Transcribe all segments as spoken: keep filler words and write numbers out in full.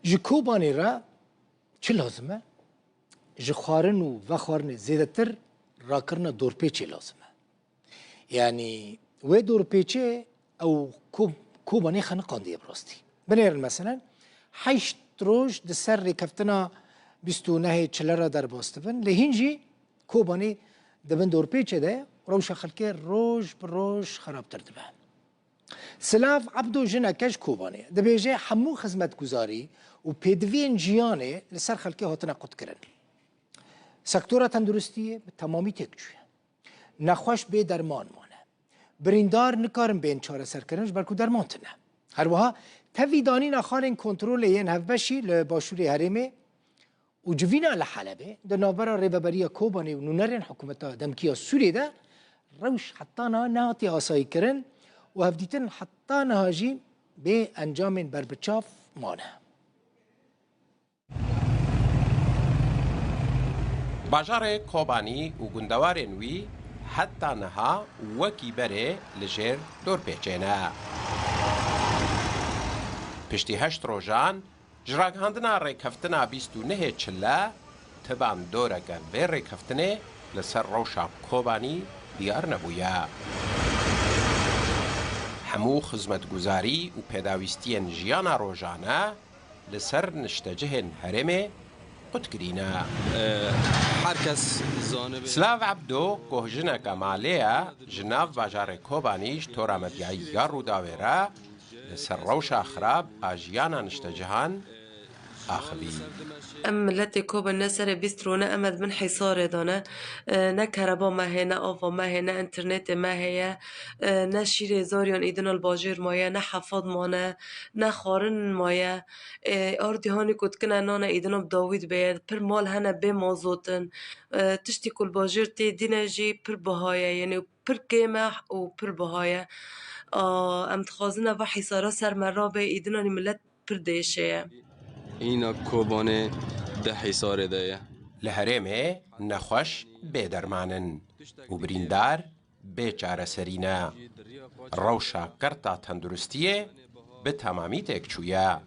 Ji Kobanê re çi lazim e? Ji xwarin û vexwarinê zêdetir rakirina dorpêçê lazim e. Yanî wê dorpêçê ew Ko-, Kobanê xeniqandiye bi rastî. Binêrin meselen, heşt roj di ser rêkeftina bîst û nehê çile re derbas dibin, lê hîn jî Kobanê di bin dorpêçê de ye, rewşa xelkê roj bi roj xerabtir dibe. Silav Ebdo jineke ji Kobanê dibêje, hemû xizmetguzarî û pêdiviyên jiyanê li ser xelkê hatine qutkirin. Sektora tenduristiyê bi temamî têk çûye. Nexweş bê derman mane. Birîndar nikarin bên çareserkirin ji ber ku derman tune. Her wiha tevî danîna xalên kontrolê yên hevbeşî li başûrê herêmê û civîna li Helebê di navbera Rêveberiya Kobanê û nûnerên hikûmeta demkî ya Sûriyê de rewş heta niha nehatiye asayîkirin û hevdîtin heta niha jî bê encamên berbiçav mane. Bajarê Kobanî û gundewarên wî heta niha wekî berê li jêr dorpêçê ne. Piştî heşt rojan, ji ragihandina rêkeftina bîst û nehê çile, ti bandoreke vê rêkeftinê li ser rewşa Kobanî diyar nebûye. Hemû xizmetguzarî û pêdawîstiyên jiyana rojane li ser niştecihên herêmê qutkirî ne. Ee, herkes zanibe. Silav Ebdo, ku jineke malê ye, ji nav bajarê Kobanî ji tora medyayî ya Rûdawê re li ser rewşa xirab a jiyana niştecihan axivî. Em miletê Kobanê ne serê bîst rûne, em ê di bin hîsarê de ne. E, ne kereba me heye, ne ava me heye, ne înternetê me heye, e, ne şîrê zariyan îdina li bajêr maye, ne hefad mane, ne xwarin maye. E, ardî hanî ku dikine nane îdina bi dawî dibe ye. Pir mal hene bê mazotin. E, tiştî ku li bajêr tê dîne jî pir biha ye, yanî pir kêm e û pir biha ye. A, em dixwazin eva hîsara ser me rabe, îdinanî milet pir diêşe ye. Îna Kobanê di hîsarê de ye. Li herêmê nexweş bê derman in û birîndar bê çareserî ne. Rewşa kerta tenduristiyê bi temamî têk çûye.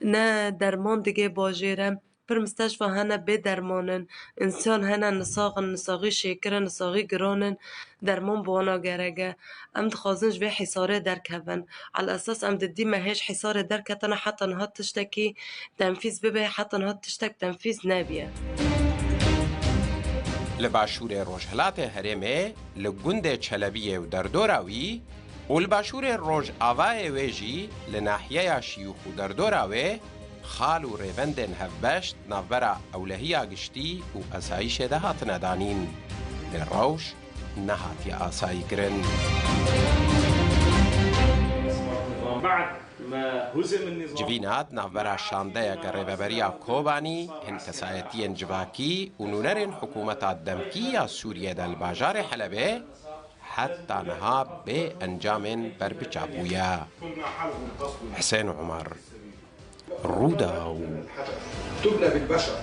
Ne derman digê bajêr e, pir misteşfa hene bê derman in, însan hene nisax in, nisaxî şêkir e, nisaxî giran in, derman bi wana gerek e. Em dixwazin ji vê hîsarê derkevin. Elesas em didîme hêj hîsarê derketine, heta niha tiştekî tenfîz bibe, heta niha tiştek tenfîz nebiye. Li başûrê rojhilatê herêmê, li gundê Çelebiyê û derdora wî û li başûrê rojavayê wê jî li nahiyeya Şiyûx û derdora wê xal û rêbendên hevbeş di navbera ewlehiya giştî û asayîşê de hatine danîn. Lê rewş nehatiye asayîkirin. Civîna di navbera şandeyeke Rêveberiya Kobanî, hin kesayetiyên civakî û nûnerên hikûmeta demkî ya Sûriyê de li bajarê Helebê heta niha bê encamên berbiçav bûye. Hisên Umar, Rûdaw. تبلى بالبشر.